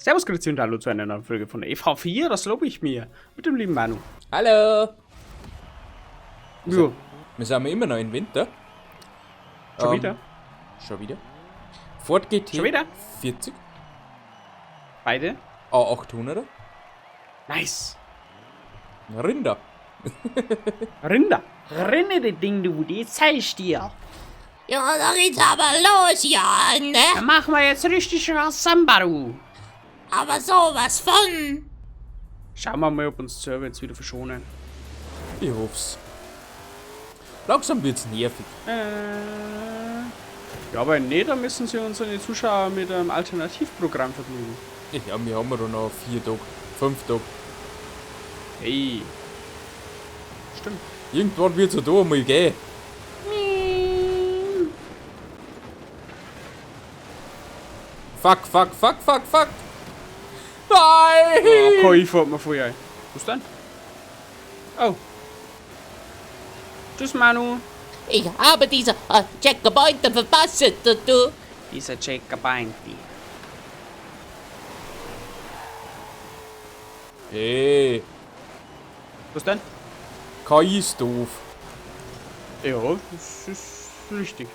Servus, Grüezi und hallo zu einer neuen Folge von EV4, das lobe ich mir, mit dem lieben Manu. Hallo! Jo, Wir sind immer noch im Winter. Schon wieder? Schon wieder. Ford GT Schon wieder? 40. Beide? A800er. Nice. Rinder. Rinder. Rinne, das Ding, du, die zeig ich dir. Ja, da geht's aber los, ja, ne? Da machen wir jetzt richtig Samba, du. Aber sowas von. Schauen wir mal, ob uns die Server jetzt wieder verschonen. Ich hoff's. Langsam wird's nervig. Ja, aber nee, da müssen sie unsere Zuschauer mit einem Alternativprogramm vergnügen. Ja, wir haben ja noch 4 Tage, 5 Tage. Hey. Stimmt. Irgendwann wird's ja da einmal gehen. Fuck, fuck, fuck, fuck, fuck. Nein! Oh, KI fährt mir voll ein. Was denn? Oh. Tschüss, Manu. Ich habe diese Checkpoint verpasst, du. Dieser Checkpoint. Hey. Was denn? KI ist doof. Ja, das ist richtig.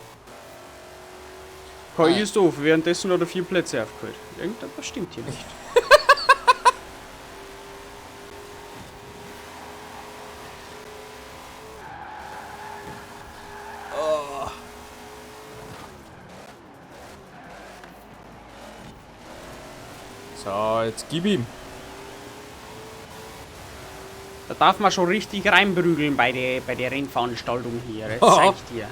KI ist doof, währenddessen hat er 4 Plätze aufgeholt. Irgendetwas stimmt hier nicht. Oh. So, jetzt gib ihm. Da darf man schon richtig reinprügeln bei der Rennveranstaltung hier. Das zeig ich dir.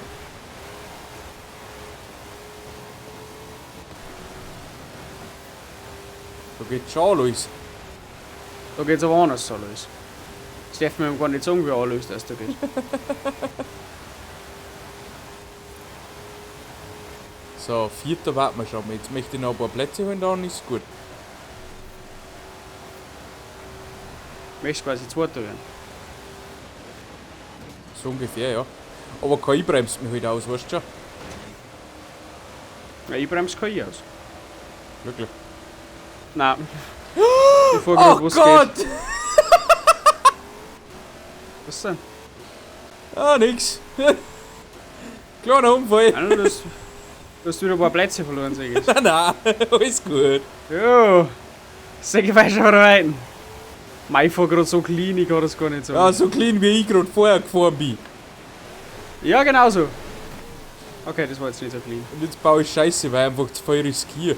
Da geht's schon los. Da geht's aber anders so los. Das darf man ihm gar nicht sagen, wie alles das da geht. So, 4. warten wir schon. Jetzt möchte ich noch ein paar Plätze holen, dann ist gut. Möchtest quasi Zweiter werden. So ungefähr, ja. Aber KI bremst mich halt aus, weißt du schon? Ja, ich bremse KI aus. Wirklich? Nein. Ich fahr grad, Oh wo's Gott! geht. Was denn? Ah, nix. Kleiner Unfall. Ah, du hast wieder ein paar Plätze verloren, sag ich. Nein, nein, alles gut. Jo, sag ich weiter arbeiten. Mei, ich fahr grad so clean, ich kann das gar nicht sagen. Ja, so clean wie ich grad vorher gefahren bin. Ja, genau so. Okay, das war jetzt nicht so clean. Und jetzt baue ich Scheiße, weil ich einfach zu viel riskiere.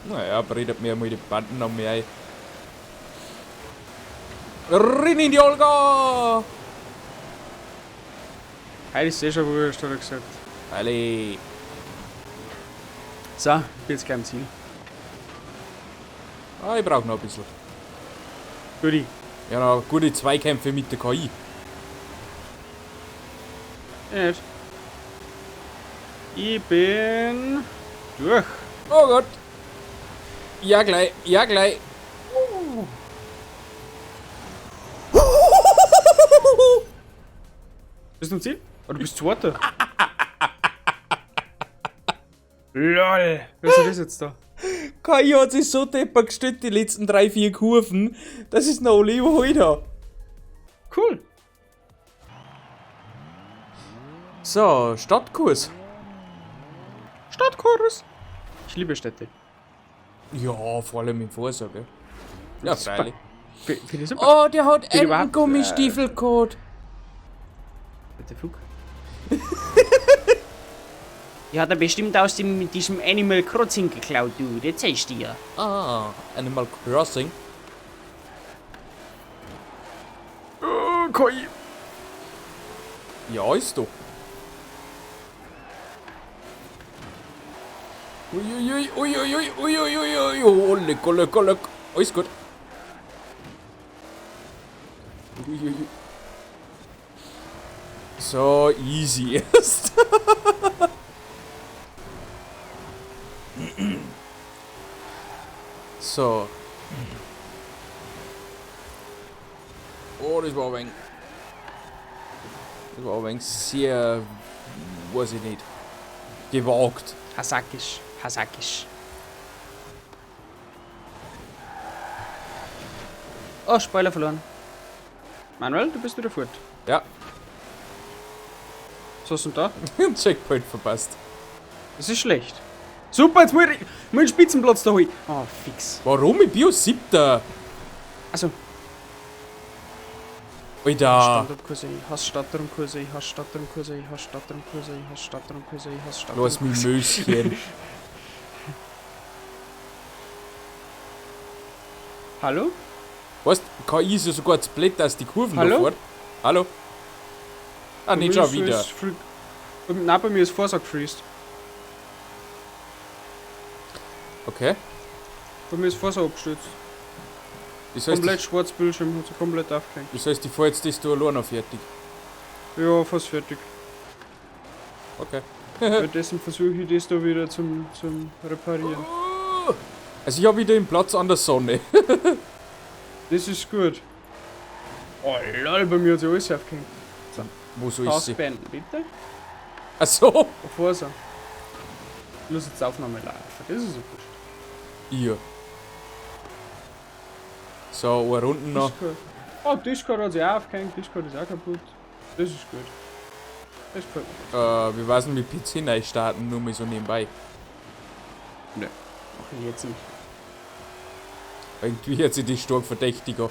Naja, bredet mir mal die Banden an mich ein. Rinn in die Olga! Heute ist eh schon wurscht, hat er gesagt. Alle. So, ich bin jetzt gleich am Ziel. Ah, ich brauch noch ein bisschen. Guti. Ja, noch gute Zweikämpfe mit der KI. Nicht. Ich bin durch. Oh Gott. Ja, gleich. Ja, gleich. Bist du am Ziel? Oder du bist Zweiter? LOL! Was ist das jetzt da? KI hat sich so deppert gestellt, die letzten 3, 4 Kurven, dass ich noch alle überholt habe. Cool. So, Stadtkurs. Stadtkurs. Ich liebe Städte. Ja, vor allem im Vorsaal, gell? Ja, Super. freilich. Finde ich super. Oh, der hat Bin überhaupt, Entengummistiefel gehabt. Bitte Flug. Die hat er bestimmt aus diesem Animal Crossing geklaut, du. Das zeig ich dir. Ah, Animal Crossing. Oh, KI. Ja, ist doch. Uiuiui, uiuiui, uiuiui, oh, leck, leck, leck. Alles gut. Uiuiui. So, easy erst. So. Oh, das war ein wenig. Das war ein wenig sehr. Weiß ich nicht. Gewagt. Hasakisch. Hasakisch. Oh, Spoiler verloren. Manuel, du bist wieder fort. Ja, Was hast du denn da? einen Checkpoint verpasst. Das ist schlecht. Super, jetzt muss ich meinen Spitzenplatz da holen. Oh, fix. Warum? Ich bin ja Siebter. Also, Alter. Standardkurse, ich hasse Stadtraumkurse, ich hasse Stadtraumkurse, ich hasse Stadtraumkurse, ich hasse Stadtraumkurse, ich hasse Lass mich Stadtraumkurse. Möschen. Hallo? Weißt du, KI ist ja sogar zu blöd, dass die Kurven Hallo? noch fährt. Hallo? Ah, nicht Bei schon mir wieder. ist Nein, bei mir ist Forsa gefreezed. Okay. Bei mir ist Forsa abgestürzt. Das heißt, Komplett ich, schwarz Bildschirm, hat sich komplett aufgehängt. das heißt, ich fahr jetzt das da allein noch fertig. Ja, fast fertig. Okay. Währenddessen versuche ich das da wieder zum Reparieren. Also ich habe wieder den Platz an der Sonne. Das ist gut. Oh lol, bei mir hat sich alles aufgehängt. Wo soll ich Task sie? beenden, bitte. Ach so. Auf Forsa. Los jetzt Aufnahme laufen. Das ist so wurscht. Ihr. So, eine Runde noch. Discord. Oh, Discord hat sich auch aufgehängt. Discord ist auch kaputt. Das ist gut. Das gefällt mir. Wir weiß nicht, mit PC neu starten, nur mal so nebenbei. Nö, mach ich jetzt nicht. Irgendwie hat sich das stark verdächtig an.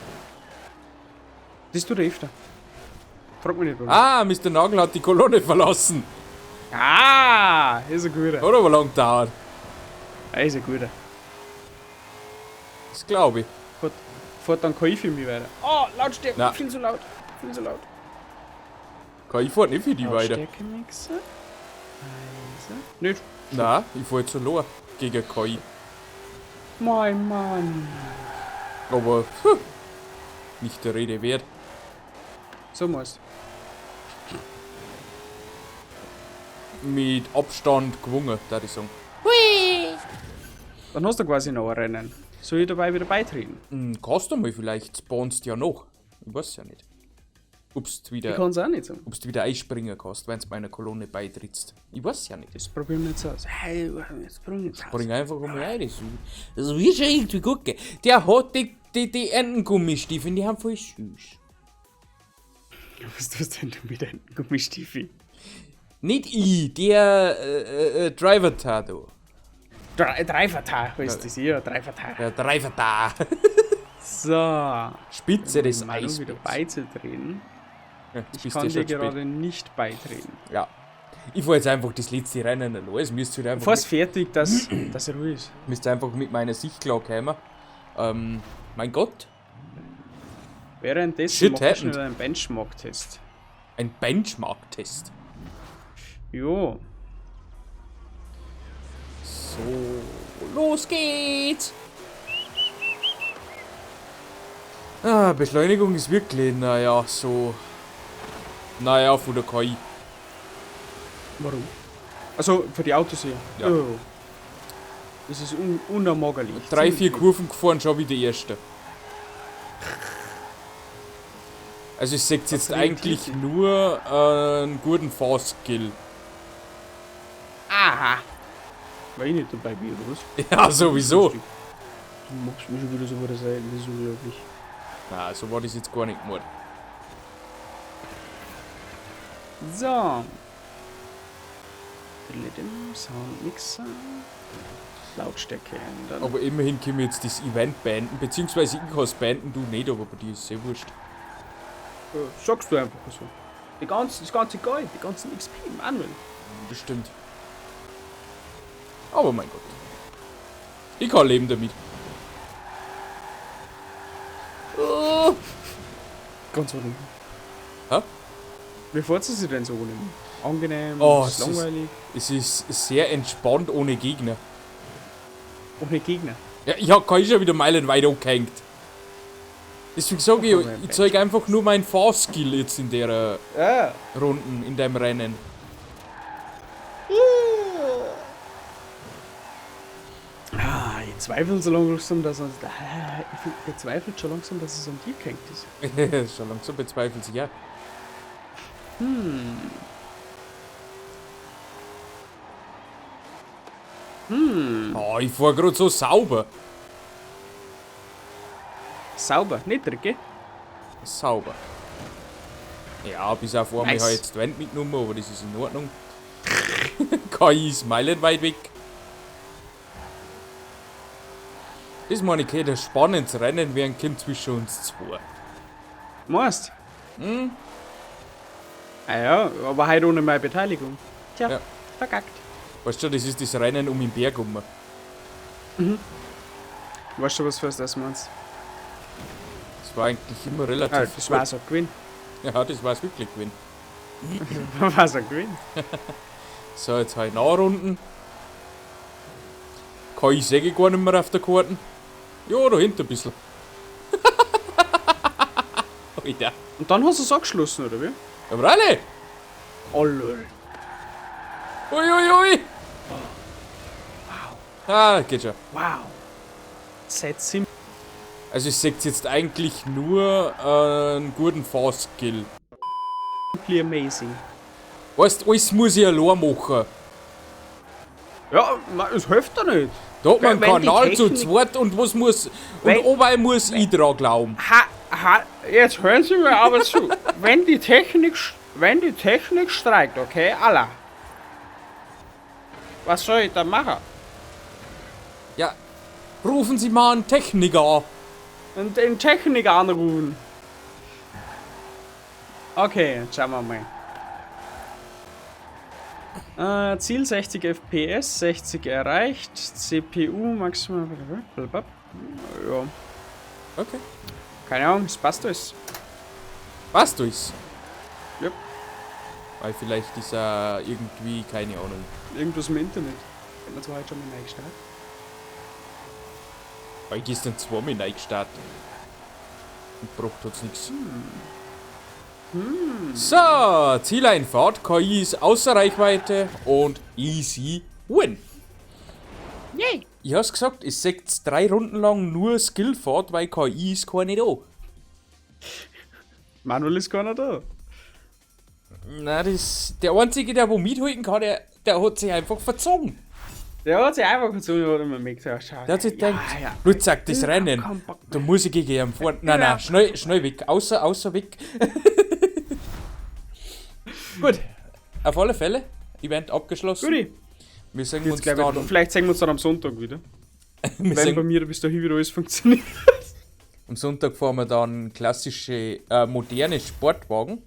Das tut er öfter. Frag mich nicht, warum. Ah, Mr. Nagel hat die Kolonne verlassen. Ah, ist ein guter. Hat aber lang gedauert. Ah, ist ein guter. Das glaube ich. Fährt dann KI für mich weiter. Oh, Lautstärke, Na. viel zu laut. Viel zu laut. KI fährt nicht für die weiter. Lautstärke-Mixer. Leise. Nicht. Nein, ich fahr jetzt allein gegen KI. Mein Mann. Aber nicht der Rede wert. So musst. Mit Abstand gewonnen, würde ich sagen. Hui! Dann hast du quasi noch ein Rennen. Soll ich dabei wieder beitreten? Hm, kannst du mal vielleicht, spawnst ja noch. Ich weiß ja nicht. Ob's Ich wieder, kann's auch nicht sagen. ob's wieder einspringen kannst, wenn du meiner Kolonne beitrittst. Ich weiß ja nicht. Das probieren wir jetzt aus. Hey, jetzt probieren wir jetzt aus. Bring einfach mal rein. Das wird schon irgendwie gut gehen. Der hat die Entengummistiefel, die haben voll süß. Was tust denn du mit deinem Gummistiefel? Nicht ich, der Driver da. Dreivertag heißt das hier, Dreivertag. Der Driver da. So. Spitze des Manu wieder Eisbergs. beizutreten. Ja, jetzt Ich bist kann du dir schon zu spät. gerade nicht beitreten. Ja. Ich fahr jetzt einfach das letzte Rennen allein. Es müsst halt einfach, Fast fertig, dass er ruhig ist. müsst einfach mit meiner Sicht klarkommen. Mein Gott, Währenddessen Shit mache ich happened. schnell einen Benchmark-Test. ein Benchmark-Test. Jo. So, los geht's! Ah, Beschleunigung ist wirklich, naja, so. Naja, von der KI. Warum? Also für die Autos hier. Ja. Oh. Das ist unermagerlich. 3, 4 Kurven gefahren, schon wieder erste. Also ich sehe jetzt eigentlich nur einen guten Fahrskill. Aha. Weil ich nicht dabei bin, oder was? Ja, sowieso. Du machst mich schon wieder so von der Seite, das ist unglaublich. Na, so war das jetzt gar nicht gemeint. So. Soundmixer. Lautstärke ändern. Aber immerhin können wir jetzt das Event beenden, beziehungsweise ich kann es beenden, du nicht, aber bei dir ist es sehr wurscht. Sagst du einfach so. Das ganze Gold, die ganzen XP, Manuel. Das stimmt. Aber mein Gott. Ich kann leben damit. Oh. Ganz ohne. Hä? Wie fährt sie sich denn so ohne? Angenehm, Oh, ist es ist- langweilig, Es ist sehr entspannt ohne Gegner. ohne Gegner. Ja, ich hab KI schon wieder meilenweit angehängt. Deswegen sage ich, ich zeig einfach nur meinen Fahrskill jetzt in der Ja. Runden, in dem Rennen. Ah, ich zweifle so langsam, dass es. Ich bezweifle schon langsam, dass es an dir gehängt ist. Schon langsam bezweifelt sich ja. Oh, ich fahr grad so sauber. Sauber, nicht dreckig. Sauber. Ja, bis auf einmal Nice. habe ich jetzt die Wand mitgenommen, aber das ist in Ordnung. KI ist meilenweit weg. Das meine ich, das spannendes Rennen wäre ein Kind zwischen uns zwei. Meinst? Hm. Ah ja, aber heute ohne meine Beteiligung. Tja, Ja. verkackt. Weißt du, das ist das Rennen um den Berg rum. Weißt du, was für das meinst? Das war eigentlich immer relativ. Ah, das war's auch gewinn. Ja, das war's wirklich gewinn. War's auch gewinn. So, jetzt habe ich Nachrunden. KI sehe ich gar nicht mehr auf der Karte. Ja, da hinten ein bisschen. Alter. Und dann hast du es angeschlossen, oder wie? Ja, freilich. Oh lol. Ui, ui, ui. Wow. Ah, geht schon. Wow. Seid simply Also ich sehe jetzt eigentlich nur einen guten Fahrskill. amazing. Weißt, alles muss ich allein machen. Ja, es hilft doch nicht. Da hat man einen Wenn die Kanal zu Technik- zweit und was muss. Und Wenn- obei muss ich dran glauben. Ha, ha, jetzt hören Sie mir aber zu. Wenn die Technik streikt, okay, Allah. Was soll ich da machen? Ja, rufen Sie mal einen Techniker an. Und den Techniker anrufen. Okay, schauen wir mal. Ziel 60 FPS, 60 erreicht, CPU maximal. Blablabla. Ja, Okay. keine Ahnung, es passt alles. Passt alles. Yep. Weil vielleicht ist er irgendwie, keine Ahnung. Irgendwas im Internet. Hat man zwar heute schon mal neu gestartet. Weil ich gestern zweimal neu gestartet. Und braucht hat's nichts. So, Zieleinfahrt, KI ist außer Reichweite und easy win. Yay! Ich hab's gesagt, es seht 3 Runden lang nur Skillfahrt, weil KI ist keine da. Manuel ist gar nicht da. Na, das, der Einzige, der wo mithalten kann, der hat sich einfach verzogen. Der hat sich einfach verzogen, hat immer mitgesagt. Der hat sich gedacht, ja, ja. Lutz sagt, das Ja, Rennen, komm, Bock da muss ich gegen ihn fahren. Nein, nein, schnell, schnell weg, außer weg. Gut, auf alle Fälle, Event abgeschlossen. Guti. Wir sehen Jetzt uns gleich dann. wieder. Vielleicht sehen wir uns dann am Sonntag wieder. Wir Wenn bei sehen, mir bis dahin wieder alles funktioniert. am Sonntag fahren wir dann klassische, moderne Sportwagen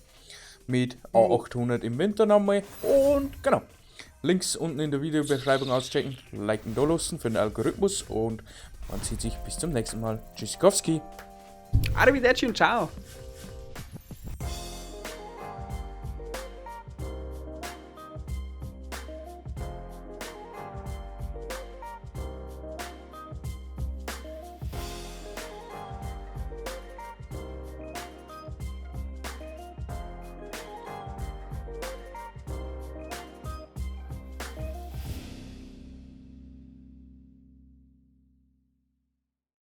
mit A800 im Winter nochmal. Und genau. Links unten in der Videobeschreibung auschecken, liken, da lassen für den Algorithmus und man sieht sich bis zum nächsten Mal. Tschüssikowski. Arrivederci und ciao.